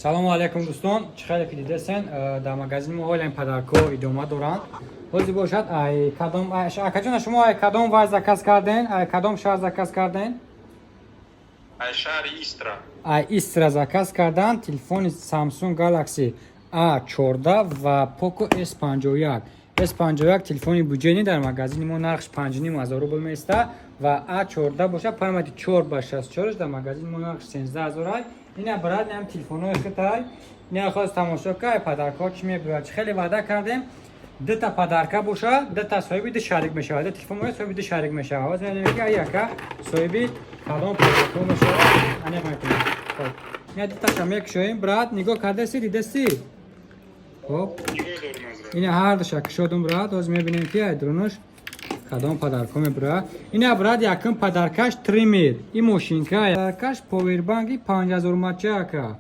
Салому алайкум, дӯстон. Чӣ хеле ки дидесен, дар магазини мо ҳоле подаркҳо идома доранд. Ҳозир бошад, ай кадом, акаҷона, шумо ай кадом вай заказ карден, ай кадом шаҳр заказ карден? Ай шаҳри Истра. Ай Истра заказ кардан телефони Samsung Galaxy A14 ва Poco S51. S51 телефони бюджетный, дар магазини мо нархш 5500 рубл меиста ва A14 боша, памяти 4 ба 64, дар магазини мо нархш 13 000 ай. Ина, брат, ам телефонҳои хитай. Ина хост тамошо кай, подаркҳо чӣ мебиёяд. Чӣ хеле ваъда кардем, дута подарка боша, дута соҳиби ду шарик мешавад, ду телефон бояд соҳиби ду шарик мешавад. Ҳозир мебинем, ки ай яка соҳиби кадом подаркҳо мешавад, аниқ мекунем. Хоб, ина дуташа мекушоем. Брат, нигоҳ кардаси, дидасӣ? Хоб. Нигоҳ дорум, азра. Ина ҳардуша кушодум, брат. Ҳозир мебинем, ки ай дурунаш кадом подаркҳо мебурад. Ина, брат, якум подаркаш триммер, и мошинка, подаркаш повербанки 5000 мача, ака.